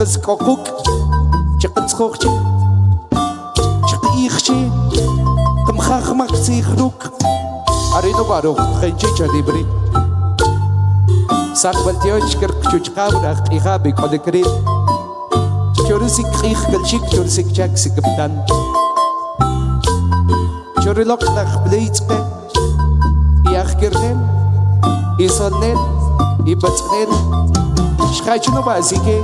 K'o quk' chiqatzjoj che, chiq'ij che, qmjajmaj tzij ruk', are no baroj tqen che chanim ri'. Saqb'al tyox kirqchuchqaw raj q'ijab' ik'olik ri'. Chorusik q'ij kalxik chorusik chak sikiptan. Choriloq laj plitz'pe, y ajkirnel, y solnel, y b'atz'nel, xqachno b'a así que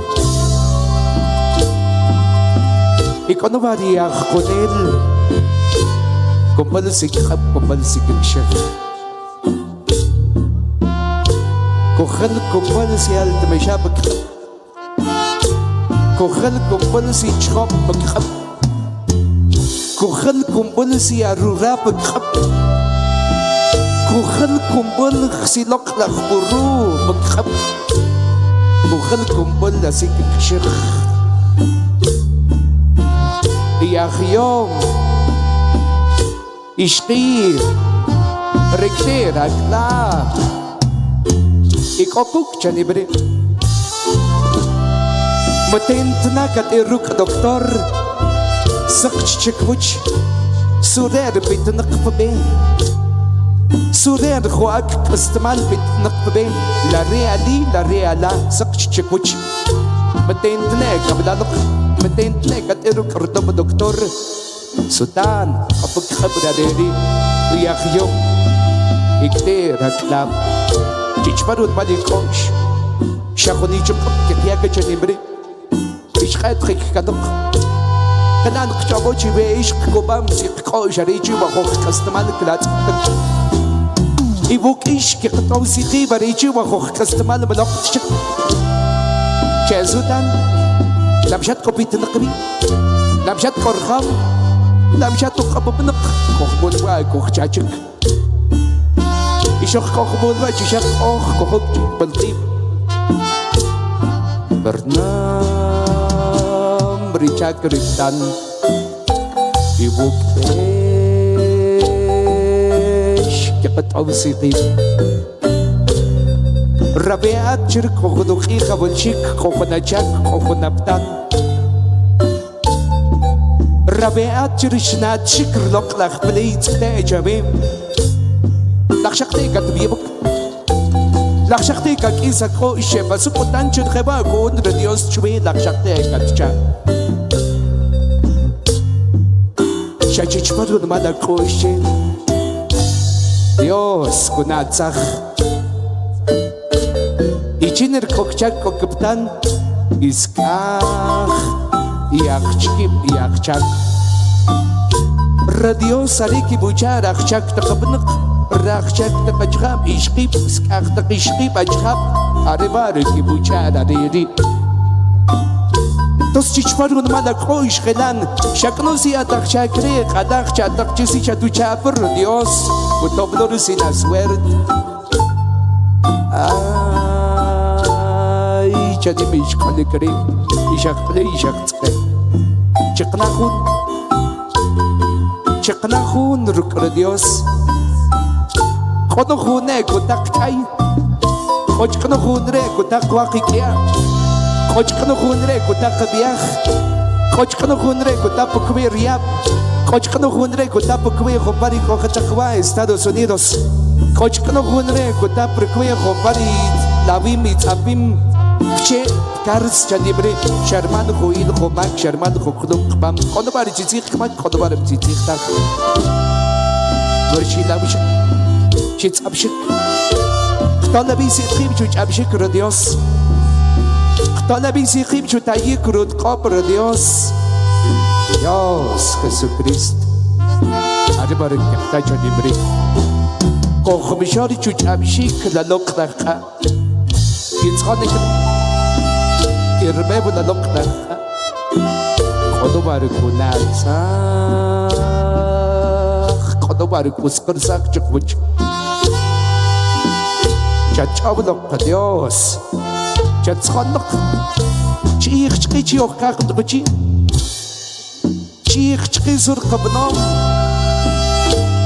y k'o b'a ri ajkunel kumpal sikq'ab' kumpal sikikxej kujal kumpal si altmexab' Kujal kumb'al si chjob' pakq'ab'. Kujal kumb'al si arura pakq'ab'. Kujal kumb'al si loq'laj buru pakq'ab'. Kujal kumb'al así kikxij. Iyajyom ixqir riktir ak'lab' ik'o kuk' chanim ri'. Matentna kat'e ruk' doctor saq chikwuch surer pitnaq pb'e surer jo'ak k'aslemal pitnaq pb'e la re ali la re ala saq chikwuch matentne kab'laloq matentne kat'e ruk' rtob' doctor Sutan apakq'ab' rareri riyajyom ikte rak'lab' chichparut malik'ox xajunichuq'ab' kiqyaka chanim ri' ixq'et qikkanaq kanan qch'ob'o chiwe ix qkub'am si qk'ox arichi wajoj k'aslemal klatz'tak iwuk' ix kiqt'ow siqib' arichi wajoj k'aslemal mloq tchik che sutan lamxat k'opitnaq ri' lamxat k'orjam lamxat uq'ab'ab'naq kojmulwa kojchachik ixoq kojmulwa chixaq oj kojok chikpalqib' Bernam richak riptan iwuk ex kiqat'ow siqib' Rabiat chir kojnuq'ij awalxik kojnachak kojnaptan Rabiat chir xnatxik rloq'laj plitz techawim Lajxaqti katb'ib'uk Lajxaqti kak'isa k'o xeb'asukutan chirjeba kun re Dios chwi lajxaqti katcha Xachichparun mala k'oxe Dios kunatzaj Ichinir k'okchak k'okiptan isk'aj iajchkib' iajchak Ra Dios ariki buchar ajchak taqab'naq rajchak taqachjab' ixqib' sk'aj taq ixqib' achjab' arebar kibuchar ariri Tos chichparun mala k'ox jelan xak'nusi ataqchakre q'alaj chataqchisi chatuchapr Dios utoblor sina suert Ay chanim ixk'olik ri' ixaqpli ixaqtz'e chiqnajun chiqnajun ruk' ri Dios k'onojune kutaq k'ay k'ochk'nojun re kutaq waqik'ya k'ochk'nojun re kutaq viaj k'ochk'nojun re kutaq pukwi ryab' k'ochk'nojun re kutaq pukwi jompari k'ojataqwa Estados Unidos k'ochk'nojun re kutaq pukwi jompari lawim itz'apim che kars chanim ri' xarman ju'il jumak xarman juklum qpam k'onob'ar chitzij kmak k'onob'ar chitzij taj Werxilawxik chitz'apxik Qtolabi siqib' chuch'ab'xik ro Dios Qtolabi siqib' chutayik rutq'ob' ro Dios Dios Jesucristo Arriba ri kiqta chanim ri' Kojmixor chuch'ab'xik la loq'laj q'a' Kitzjonik kirbew la loq'laj q'a' K'onobar kunatzaj K'onobar kusqirsaj chiqwach Chach'awloq Dios Chatzjonoq Ch'ij chqi chi'ojqaj ndquchi Ch'ij chqi sur qab'nom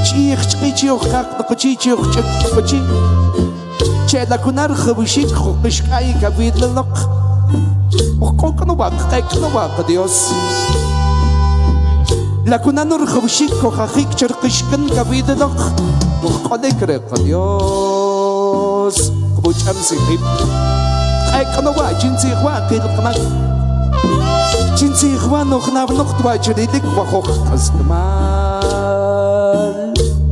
Ch'ij chqi chi'ojqaj ndquchi chi'ojch'ik ndquchi Chelakunar jawixik juqixk'ay kawidlaloq. Uj k'o k'o wa kq'ek k'o wa qaDios. La kunano rajawxik kojajik che rqixk'in kawidloq uj k'olik re qaDios. Qb'uch'am sijib'. Q'ek k'o wa chintzij wa qil qmak. Chintzij wa nojnawnoq twa chrilik wajoj k'aslemal.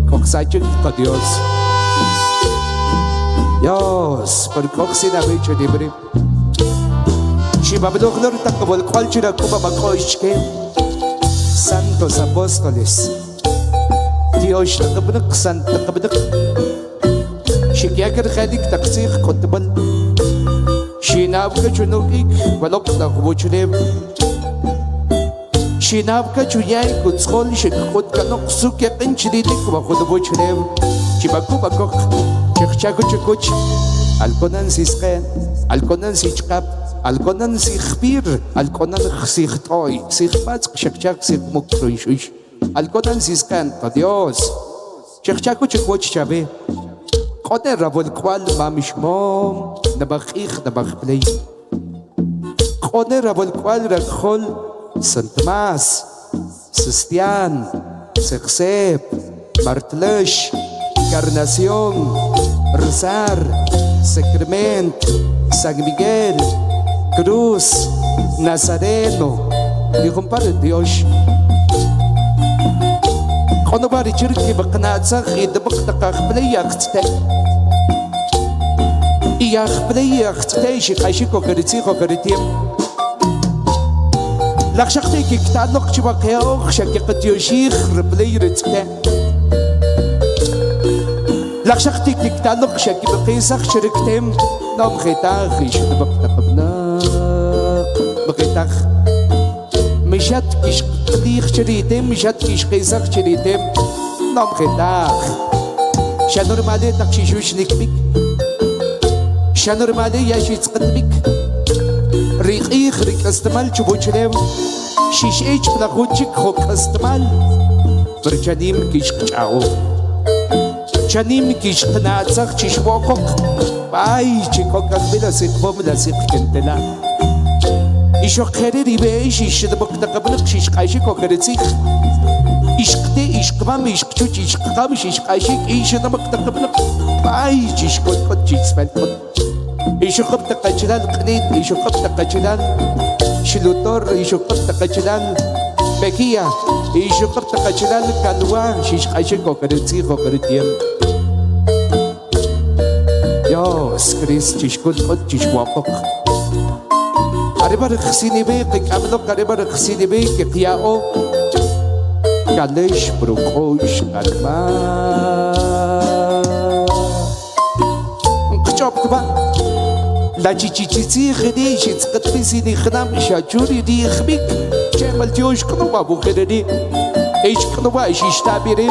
Kojsachik qaDios. Dios, por k'ojsinawi chirib'ri. Xib'ab'luj taq walk'wal chirak'uba bak'ox chke Santos Apóstoles. Tiox taqab'naq sant taqab'naq. Xikyak rjelik taq tzij k'utb'al. Xinawka chunuk'ik waloq laj wuchlew. Xinawka chuyay kutzjol xik'ut kanoq sukeq'in chrilik wajul wuchlew. Chibaku bakoq chiqchaku chikuch. Alkonan sisqen, alkonan sichqap, alkonan sijpir, alkonan sijt'oy, sijpatzq xiqchaq sijmukruyshuy. Alkonan sisqen Dios. Chiqchaku chikuch chabe. K'ote rabulk'wal mamishmom, nabaq'ij nabaqpley. K'ote rabulk'wal rakjol Santomas, Sestian, Sexep, Martlesh, Encarnación, Rzar, Sacrament, San Miguel, Cruz, Nazareno, mi compadre Dios. K'ono ba richir ki baqnatzaj y dbaq taqaj play yaqtzte. Y yaq play yaqtzte xiqaxik ojeritzi ojeritiem. Laqxaqti kiktanoq chiwaqeoq xakiqatyoxij replay ritzte. Laqxaqti kiktanoq xakibaqisaj chiriktem nom jitaj ixdbaq taqabnaq bqitaj. Mishat kixqlij chiritem mishat kixqisaj chiritem nom jitaj. Xa normale taq xixux nikbik. Xa normale ya xitzqatbik. Riq'ij rik'astal chubuchlew. Xix'ich plajuchik jok'astal. Pero chanim kixqch'a'o. Chanim kixqnatzaj chixwokoq. Ay, chikokakbila siqbomla siqkentela. Ixoqjeri ribe xixdbaqtaqabnaq xixq'axik ojeretzij. Ixqte ixqmam ixqchuch ixqqam xixq'axik ixdbaqtaqabnaq. Ay, chixk'otk'ot chixsmalk'ot. Ixoqab taqachlal q'nit, ixoqab taqachlal Xilutor, ixoqab taqachlal Mejía, ixoqab taqachlal Calwa, xixq'axik ojeretzij ojeretiem. Dios, Cristo, chixk'ulk'ot chixwaqoq. Arriba rejsinibe, qik'amloq, arriba rejsinibe, kiqya'o. Kalesh pruk'ox qalma. Nqch'ob'tba. La chichichitzij ri xitzqatb'isi nijnam xachuri rijb'ik. Chemal tiox k'nuwa bujereri. Ix k'nuwa xixtab'iri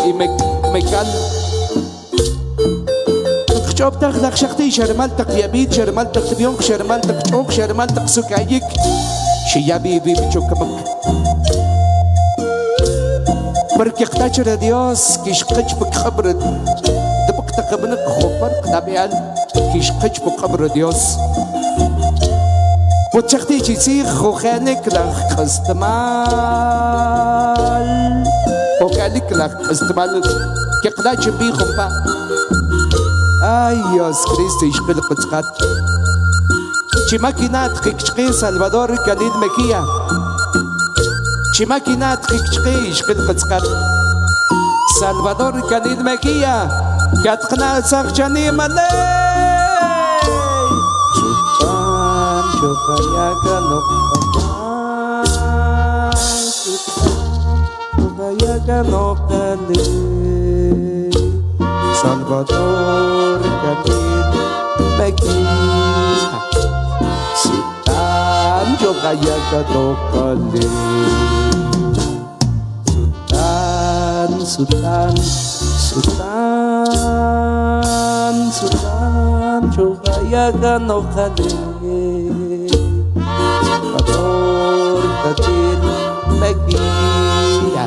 y mekal. Nqch'ob'taj laqxaqti xarmal taq yab'it, xarmal taq b'yonq, xarmal taq ch'oq, xarmal taq suk'ayik. Xiyabi bib chokamak. Porque qtachra Dios kixqach pk'abr dbaqtaqabnaq jopar qnab'eal kixqach pk'abr Dios. Puchaqti chitzij jojanik laj k'astal. Jojalik laj k'astal. Kiqla chimbi jompa. Ay Dios Cristo ixqil qutzqat. Chimakinat qikchqi Salvador Khalid Mejía. Chimakinat qikchqi ixqil qutzqat. Salvador Khalid Mejía. Katqna saqchani malay. Chupan chupayaka noqalay. Chupayaka noqalay. Salvador Khalid Mejía. Sultan Jogayaka Tokale. Sultan, Sultan, Sultan, Sultan Jogayaka Nokale. Salvador Khalid Mejía.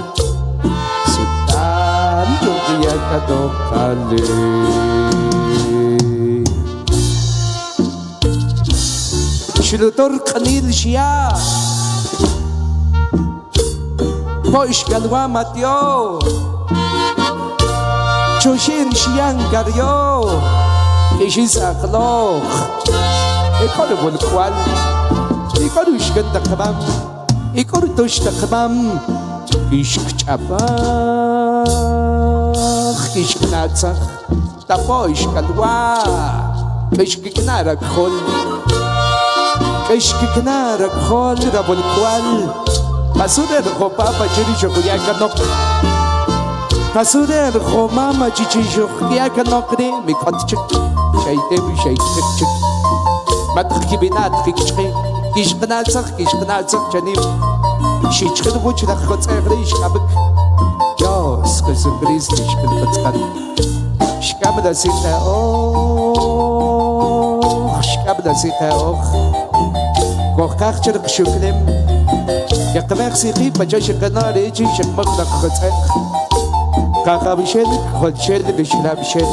Sultan Jogayaka Tokale. Xlutor q'nil xya. Po'x kalwa Mateo. Chuxin xyan karyo. K'ixis aqloj. Ik'o ri walk'wal. Ik'o ri uxkan taq mam. Ik'o ri tux taq mam. K'ix kch'ab'aj. K'ix knatzaj. Tapo'x kalwa. K'ix kikna rakjol. K'ix kikna rakjol rawalk'wal. Pasurer jo papa chiri xokuya kanok. Pasurer jo mama chichi xokuya kanok ri mik'ot chik. Xaytem xaychik chik. Matq kibinat kikchqi. Kixqnatzaq kixqnatzaq chanim. Xichqin wuch raj kotz'ej ri xk'ab'ik. Dios Jesucristo xk'in Xk'am la siqa oj, xk'am la siqa oj. Kojqaj chirq xuklem. Yaqmej siqi pacha xiqana richi xiqmaq laq kotz'ej. Qaqabxel kjolxel bixlabxel.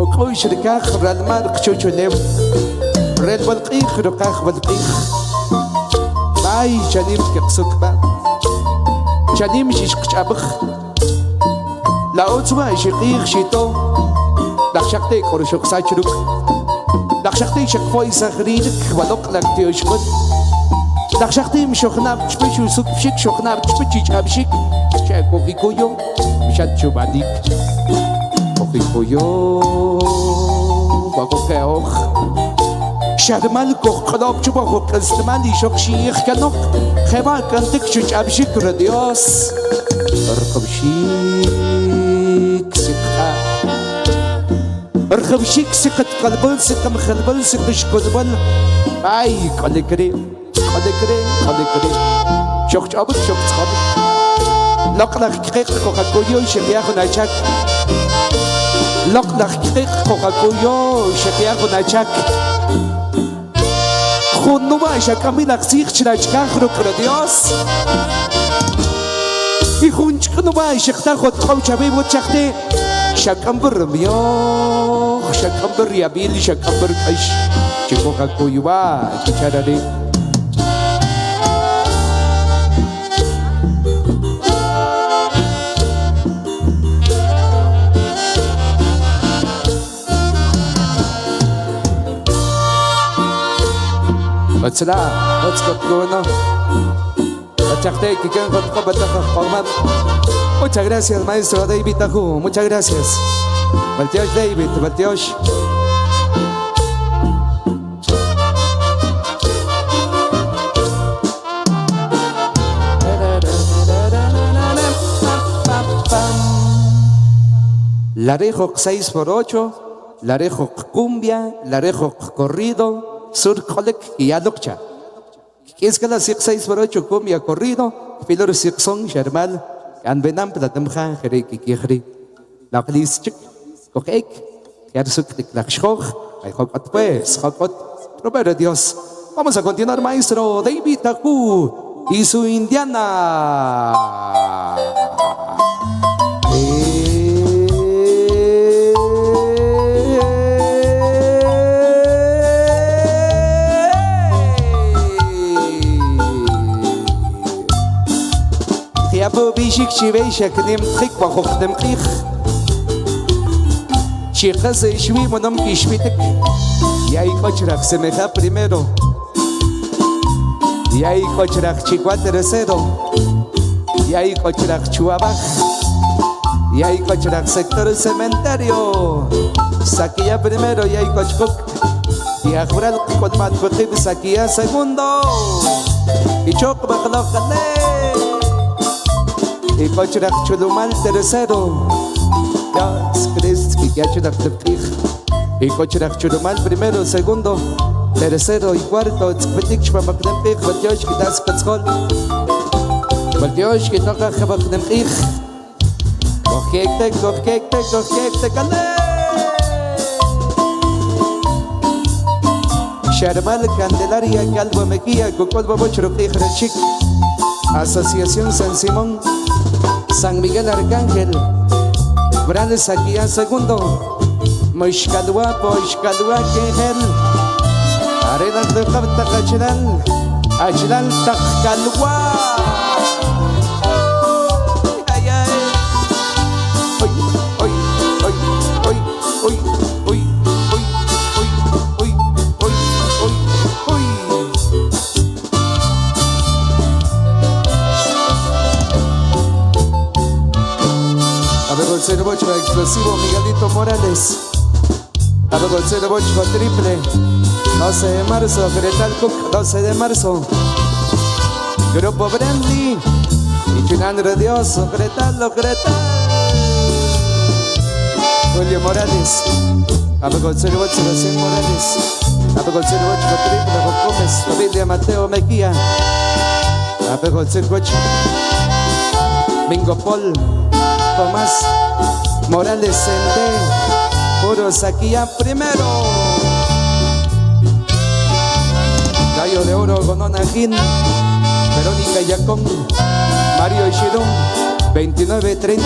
Uk'uy xrikaj ralmar qchuchulew. Rel walq'ij ruqaj walq'ij. Bay chanim kiqsukba. Chanim xixqch'ab'aj. La utzwa xiq'ij xito. Laj xaqte k'orxoqsach ruk. Laj xaqte xaqfoy sajrilik waloq lak tioxkot. Laj xaqte mxoqnab chpich usukpxik xoqnab chpich ich'abxik. Che kojikuyo mxat chub'anik. Kojikuyo wajokeoj. Xarmal kojq'lob chupa jok'aslemal ixoq xi'ij kanoq. Jeba kantik chuch'abxik ro Dios. Rqabxik siqa. Rqabxik siqat qalbal siqam khalbal siqish kulbal. Ay, k'olikri, k'olikri, k'olikri. Xoq ch'ob'ik, xoq tzjob'ik. Loq'laj kqiq kojakuyo xiqya junachak. Loq'laj kqiq kojakuyo xiqya junachak. Junuwa xak'amilaj tzij chrachkaj ruk' ro Dios. Y jun ch'nuwa xiqtaj jotq'ow chawi wutchaqte. Xak'amb'r myoj, xak'amb'r yabil, xak'amb'r k'ax. Chikojakuywa, kicharari. Otzla, otzkotkuno. Ochaqte, kiken jotqo bataja jorman. Muchas gracias, maestro David Ajú. Muchas gracias. Baltiosh David, Baltiosh. Larejo 6 por 8, Larejo cumbia, Larejo corrido, sur kolek y yalukcha. Iskala siq 6 por 8 cumbia corrido, filor siq son shermal, anbenam platamja jereki kijri. Laqlis chik, kokek, yarsuk tiklakshoj, ay jokot pues, jokot, Primero Dios. Vamos a continuar, maestro David Ajú y su Indiana. Tiapo bishik chivesha knim trik wajochnem qij. Chiqase ishwi monom kishpitek. Yay kochrak semeja primero. Yay kochrak chikwa tercero. Yay kochrak chuabaj. Yay kochrak sector cementerio. Saquilla primero, yay kochkuk. Tiajural kodmat kutib saquilla segundo. Y chok baklokale. Y kochrak chulumal tercero. Dios Cristo, que ya chulak tepij. Y kochrak chulumal primero, segundo, tercero y cuarto. Tzpetik shpamaknempij, batiosh kitas katzkol. Batiosh kitoka jabaknempij. Kojkekte, kojkekte, kojkekte, kale. Sharmal Candelaria Calvo Mejía, Cocol Boboch Rachik, Asociación San Simón, San Miguel Arcángel, Brales Saquía Segundo, Moixcalua, Poixcalua, Quejel. Arenal taq taq achalal, achalal taq kalwa. Ay, ay. Oy, oy, oy, oy, oy, oy, oy, oy, oy, oy, oy, oy. A ver, el explosivo Miguelito Morales. A ver, 08 triple. 12 de marzo, Gretal Cook, 12 de marzo. Grupo Brandy y Chunan Dios, Gretal, Gretal. Julio Morales. A ver, 08 Sebastián Morales. A ver, 08 triple, Gómez, familia Mateo Mejía. A ver, 08 Mingo Paul, Tomás Morales Sende, Puro Saquía primero. Gallo de Oro, Gonona Gin, Verónica Yacón, Mario Shirón, 29-30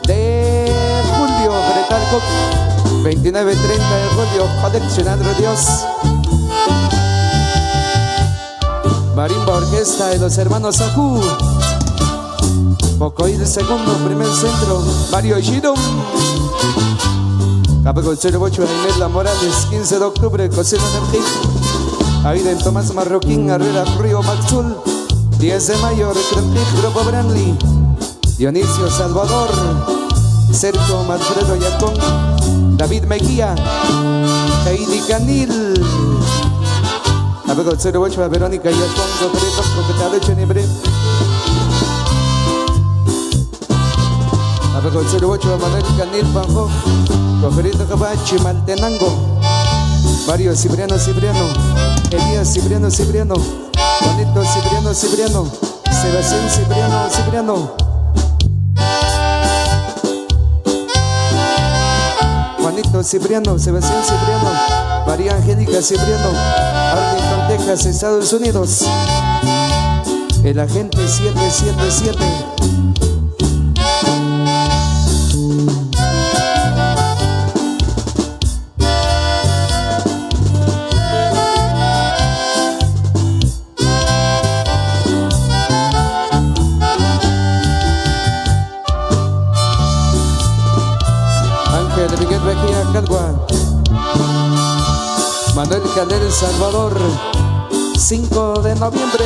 de julio, Gretal 29-30 de julio, coleccionando Dios. Marimba Orquesta de los Hermanos Ajú. Pocoil segundo, primer centro, Mario Girón. Capítulo 08, Jaime Morales, 15 de octubre, Cocina Energía. Aiden Tomás Marroquín, Herrera Río Maxul, 10 de mayo, Recrempij, Grupo Branly. Dionisio Salvador, Sergio Manfredo Yacón, David Mejía, Heidi Canil. Capítulo 08, Verónica Yacón, Coqueto, Coquetalo, Chenibre. Capítulo 08, Manuel Canil Panjo, Coferito Cabachi, Maltenango. Mario Cipriano Cipriano, Elías Cipriano Cipriano, Juanito Cipriano Cipriano, Sebastián Cipriano Cipriano. Juanito Cipriano, Sebastián Cipriano, María Angélica Cipriano, Arlington, Texas, Estados Unidos. El agente 777. Ángel Miguel Mejía Calgua. Manuel Calel Salvador. 5 de noviembre,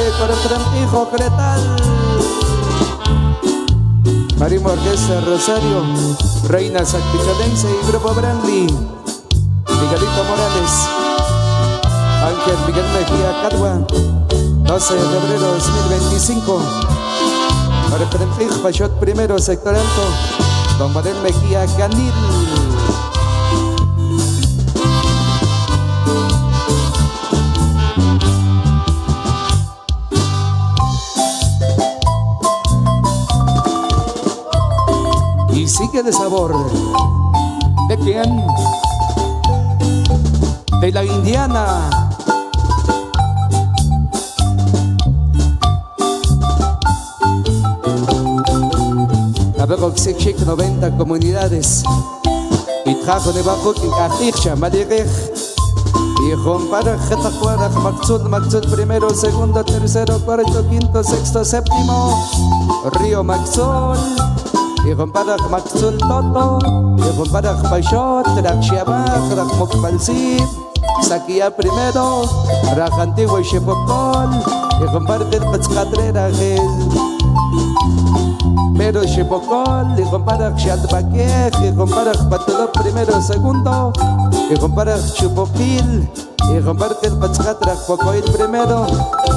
Hijo Cretal. Marimo Orquesta Rosario, Reina Sacpichalense y Grupo Branly. Miguelito Morales. Ángel Miguel Mejía Calgua. 12 de febrero 2025. Pachot primero, sector alto. Don Manuel Mejía Canil. Y sigue de sabor. ¿De quién? De la Indiana. Chic 90 comunidades. Y trajo de bajo y Madirij. Y Jompara, Jetacuara, Maxul, Maxul primero, segundo, tercero, cuarto, quinto, sexto, séptimo. Río Maxul. Y Jompara, Maxul Toto. Y Jompara, Pachot, Rakchiabaj, Rakmokbalsib. Saquía primero, Raj Antiguo y Shepocol. Y comparte el Patzcatrera, Pero Shepocol, y compara Xalbaquej, y compara Patulop primero, segundo, y compara Chupoquil, y comparte el Patzcatra, Pocoil primero,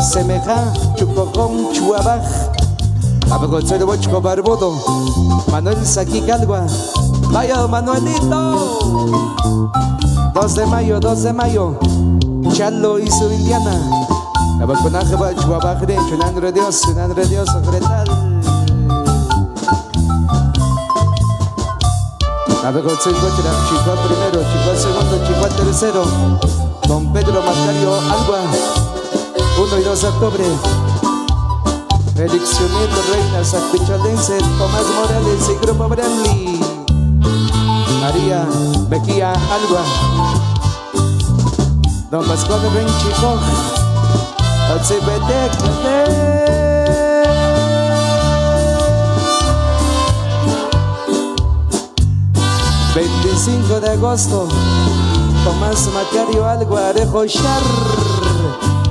Semeja, Chupocón, Chuabaj, Abagotzero Bochco Barbudo, Manuel Saqui Calgua, vaya Manuelito, 2 de mayo, 2 de mayo, Chalo y su Indiana, Abaconaje, Chuabajre, Chunandre Dios, Chunandre Dios, Gretal. Chico primero, Chico segundo, Chico tercero. Don Pedro Macario Alba, 1 y 2 de octubre. Félix Junet, Reina Sacpichalense, Tomás Morales y Grupo Branly. María Mejía Alba. Don Pascual Renchikoj, Otzibetek, 25 de agosto, Tomás Macario Algo Char.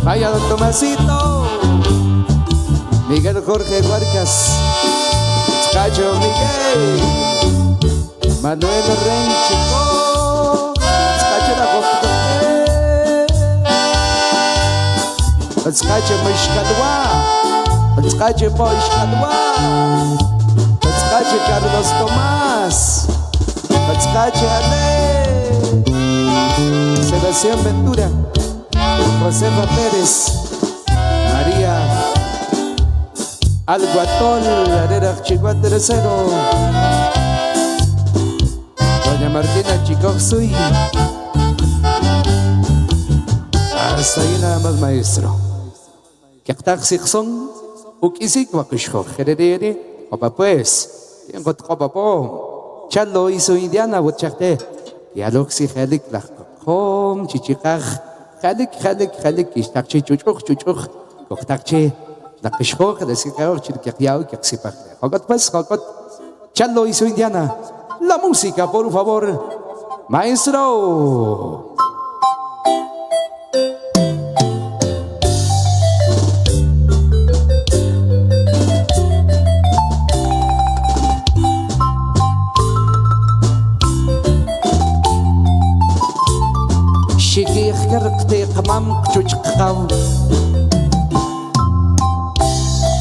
Vaya don Tomasito. Miguel Jorge Huarcas. Cacho Miguel. Manuel Renchico. Cacho la Cacho Mishkadwa. Cacho Poishkadwa. Cacho Carlos Tomás. Cacho Ale. Sebastián Ventura. Josefa Pérez. María Alguatol, Arera Chihuahua Tercero. Doña Martina Chicoxuy. Hasta ahí nada más, maestro. Son ukisik wakishjo jerere opa pues Chalo hizo Indiana wuchakte yaloxi jalik lajkom chichiqaj jalik jalik jalik istakchi chuchuj chuchuj koktakchi lakishjo desikao chirkiaw kiaksipaj jokot pues jokot Chalo hizo Indiana. La música, por favor, maestro. Qmam chuchqaw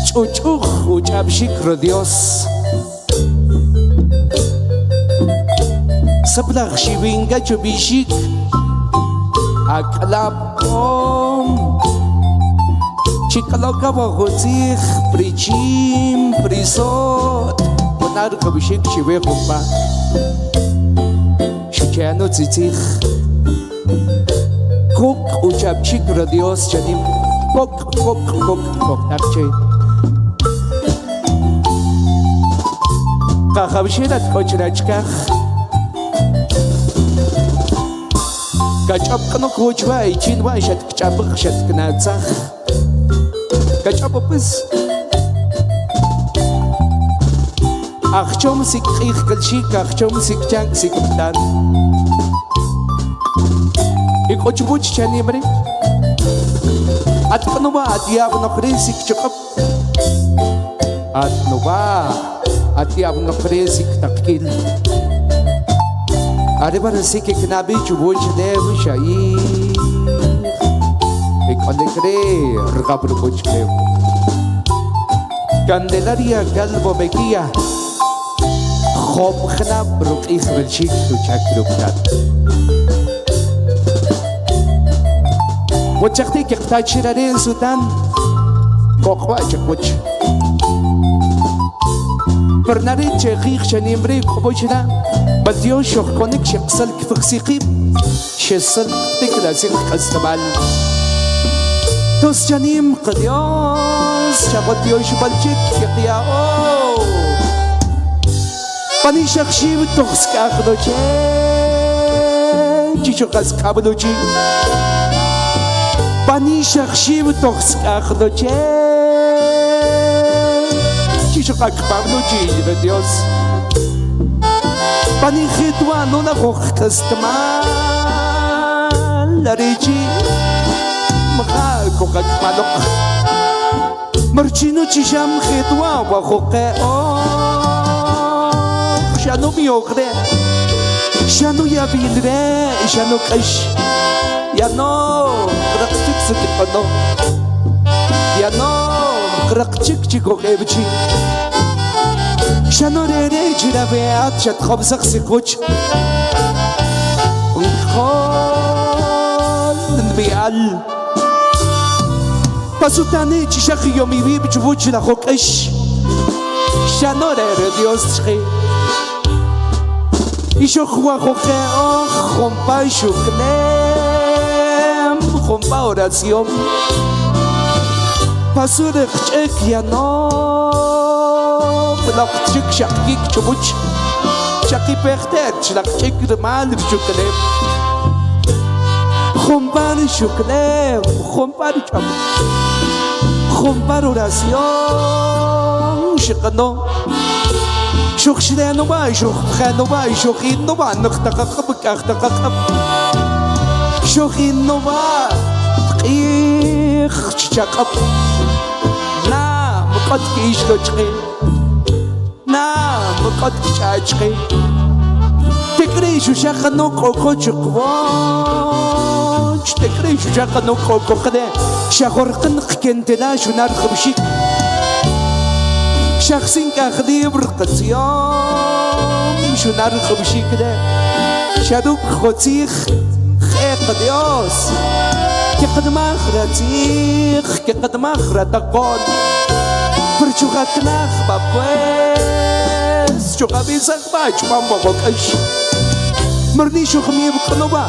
Chuchuj uchabshik Dios. Saplach shiwinga chubishik Aklap om Chikaloka bogotzich prichim prisot. Ponar kabishik shiwe jumpa Shuchano tzitzich Kuk uchabchik Dios chanim Kok kok kok kok takche Kajabshirat kochrachkaj Kach'apk'anok wuchwa ichinwa xatkch'apaj xatknatzaj Kach'apapis Ajchom sik'ij kalxik ajchom sikchank sikptan Ik'ochpuch chanimri Atqnuwa atyabnoqri sikch'uqap Atnuwa atyabnoqri siktaqkil Arriba sik knabi chubuch dev shai Ik'olikri rqabrubuch dev Candelaria Calvo Mejía Job Gnab Ruq'ij Belchik Tuchak Ruktat Wachaqti kiqtachirarin sutan Koqwa chakwach Bernari cheqij chanimri q'ubuchna Baldiyo shoqkonik sheqsal kfiqsiqib Shesal tikla siq qastabal Tos chanim qdios Shabot Dios balchik kiqyao Panishaq shib toxkaqdoche Chichoqasqabdochi Panishaq shib toxkaqdoche Chichoqakpabdochi de Dios. Panijitwa nuna qoqkastmal Larichi Mqa qoqakpaloq Marchino chisham jitwa wajoqe oh Shano miogre Shano yabilre Shano kash Ya no qraqchik sikiqano Ya no qraqchik chikoqebchi Shano rere chirabeat chat khobsaq siquch Nkhol nbial Pasutani chishaq yomibi chubuch la jokesh Shano rere Dios chqi Isho joque oh jompa shuklem jompa oración. Pasure chek ya no Blok chik shakik chubuch Shaki pechter chlak chik mal shuklem. Jumpa ri xuklem, jumpa ri ch'ab'al, jumpa ri oración xiqano. Xujxlen wa, xujpjen wa, xujin wa, nqtaqaq'ab, k'ajtaqaq'ab. Xujin wa, q'ij chaq'ab. Na, mk'ot k'ix lo chqe. Na, mk'ot kch'a chqe. Tik'ri xuxaqano k'oko chuqwoch. Tik'ri xuxaqano k'oko qne. Xajorqan qkentela xunar qb'xik. Xajsin k'aj libr qatziom xunar qb'xik le. Xaruk jotzij je'q Dios. Keqanmaj ratzij, keqanmaj rataqon. Per chuqaknaj ba pues, chuqab'isaj ba chupam waqok'ax. Marni xujmib k'noba.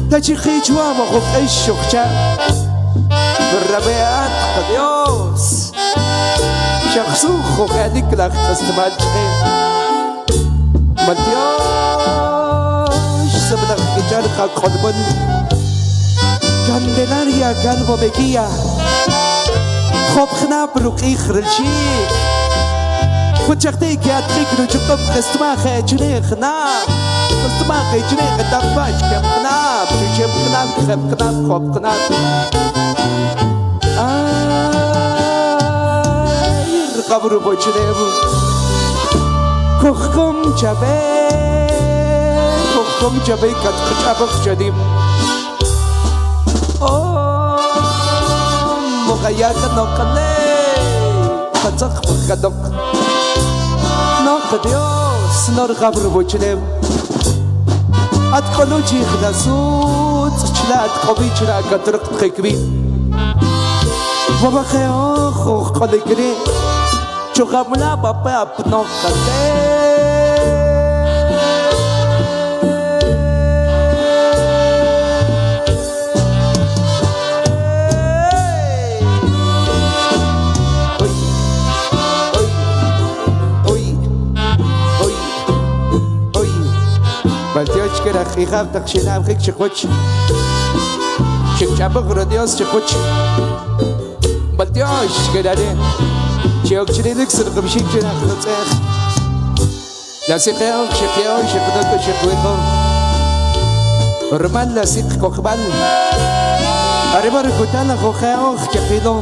Tachiqichwa waqok'ax xujcha. Rabeat Dios. Xaqsuj jo'jalik laj k'aslemal chqe. Maltyox sib'alaj kichar qak'olb'al. Candelaria Calvo Mejía. Job' jnab' ruq'ij rilxik. Juchaqti ke'atjik ruchuq'ab' q'esmaj chrij jnab'. Q'esmaj chrij eta'mb'al keb' jnab', chucheb' jnab', kjeb' jnab', job' jnab'. Ay, rq'ab' ruwachlew. Kujkum chawe, kujkum chawe katqch'ab'aj chanim. Oh, moqayaka noqale, qatzaq pajkanoq. Noq Dios, norq'ab' ruwachlew. At k'oluchij la sutz' chila' at k'owi chila' katriq tqikwi. Wawaje oj uj k'olik ri' chuqamla pape apnoq qate. Oy, oy, oy, oy. Oy, maltyox che rajq'ijab' taq xinab'jik chiqwach. Xikch'ab'aj ro Dios chiqwach. Maltyox che are che'ok chrilik sirq'b'ixik che rajq'otz'ej. La siqe'ok xiqe'ok xiqnok xiqwiqo. Rumal la siq kojb'al. Are bar kutan joje'oj keqilo.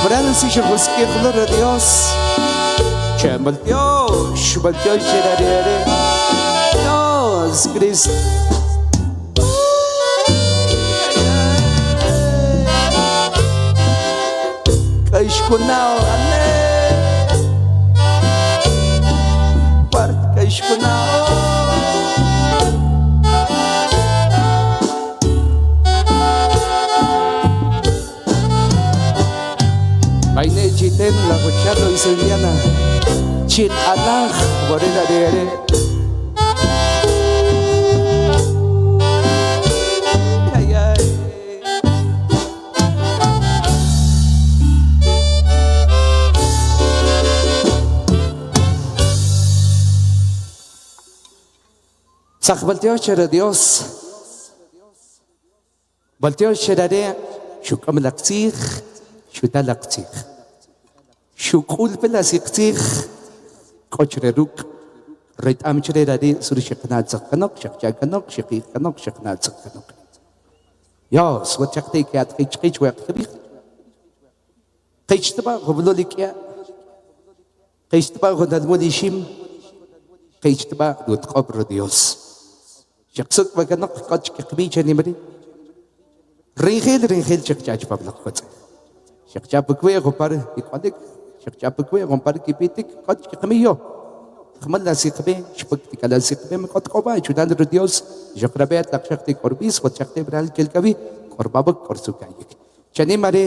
Francis xujusik'ij lo ri Dios. Che maltyox, maltyox che ri are'. Dios Cristo. K'axkunao ale. Part k'axkunao. Paine chiten la gochalo y Indiana. Chit alaj morena de ere. Ay, ay. Saq baltiox che ri Dios. Baltiox che ri are' xuk'am laq tzij, xuta laq tzij. Xuk'ul pe la siq tzij k'o chre ruk' reta'm chre ri are' su ri xeqna' tzaq kanoq, xeqcha' kanoq, xeqij kanoq, xeqna' tzaq kanoq. Dios, wachaqti ke'atqich qich we qb'ij. Qich tb'a jub'lul ik'ya'. Qechtb'a jun almul ixim, qechtb'a rutq'ob' ri Dios. Xeqsuk' b'a kanoq k'o chkiqb'i che nim ri'. Rinjil, rinjil xeqcha' chupam laj kotz'i'j. Xeqcha' pukwi' jumpa ik'olik, xeqcha' pukwi' jumpa kipitik k'o chkiqb'i yo. Jmal la siqb'i, xpuk tikala siqb'i k'o tk'ob'a chunal ri Dios, xeqrab'e taq xaq tik'orb'is, wat xaq tib'ral kelk'awi, k'orb'ab'ak k'orsuka'yik. Chanim are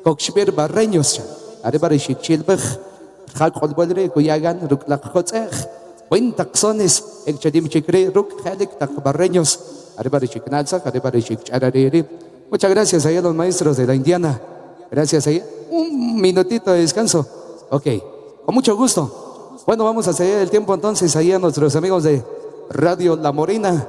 kok xb'ir barreños cha. Are b'a ri xikchilb'ej ja k'olb'al ri' kuyagan ruk' laq kotz'e'j. Buen taq sones ek chanim chik ri' ruk' je'lik taq barreños. Are b'a ri xikna'tzaj, are b'a ri xikch'arari ri'. Muchas gracias ahí a los maestros de la Indiana. Gracias ahí. Un minutito de descanso. Ok, con mucho gusto. Bueno, vamos a seguir el tiempo entonces ahí a nuestros amigos de Radio La Morena.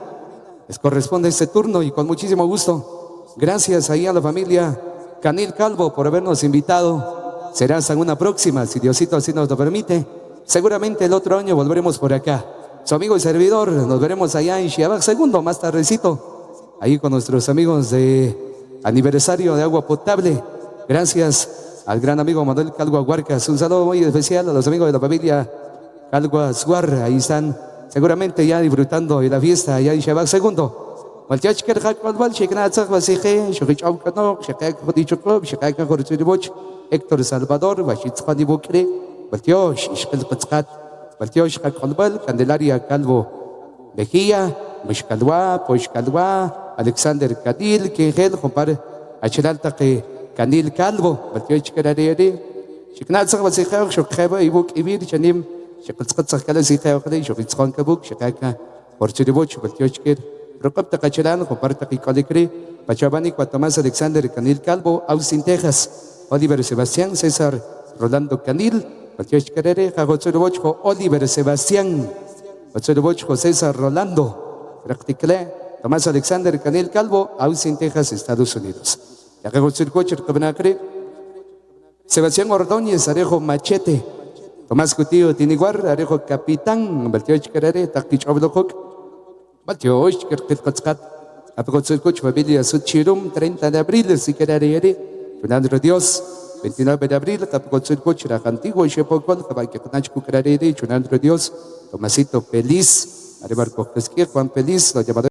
Les corresponde este turno y con muchísimo gusto. Gracias ahí a la familia Canil Calvo por habernos invitado. Será hasta una próxima, si Diosito así nos lo permite. Seguramente el otro año volveremos por acá. Su amigo y servidor, nos veremos allá en Chiabac segundo, más tardecito, ahí con nuestros amigos de aniversario de agua potable. Gracias al gran amigo Manuel Calvo Huarcas. Un saludo muy especial a los amigos de la familia Calvo Suar. Ahí están seguramente ya disfrutando de la fiesta allá en Chiabac segundo. Héctor Salvador, Candelaria Calvo Mejía, Mixcalwa, Poxcalwa, Alexander Canil, Quejel, Jumpar, Achelaltaqi, Canil Calvo, Baltiosh Kerarere, Xiknatzaq Basiqew, Xokjeba, Ibuk Ibir, Chanim, Xiqiltzqatzaq Kalasiqew, Xoqitzqon Kabuk, Xiqaka, Porchiriboch, Baltiosh Ker, Roqapta Qachalan, Jumpar Taqi Kolikri, Pachabani, Tomás Alexander Canil Calvo, Austin, Texas, Oliver Sebastián, César Rolando Canil, Baltiosh Kerere, Jagotzuriboch, Oliver Sebastián, Otzuriboch, César Rolando, Practicle, Tomás Alexander Canil Calvo, Austin, Texas, Estados Unidos. Sebastián Ordóñez, Arejo Machete, Tomás Cutillo Tiniguar, Arejo Capitán, Baltioch Kerere, Taquich Oblokok, Baltioch Kerketkatzkat, Apocotzurcoch, familia Suchirum, 30 de abril, Sikerere, Fernando Dios, 29 de abril, Capocotzurcoch, Rajantiguo, Shepocol, Jabaquetnach, Cucrarere, Chunandro Dios, Tomasito Feliz, Arebarco Juan Feliz, lo llamado.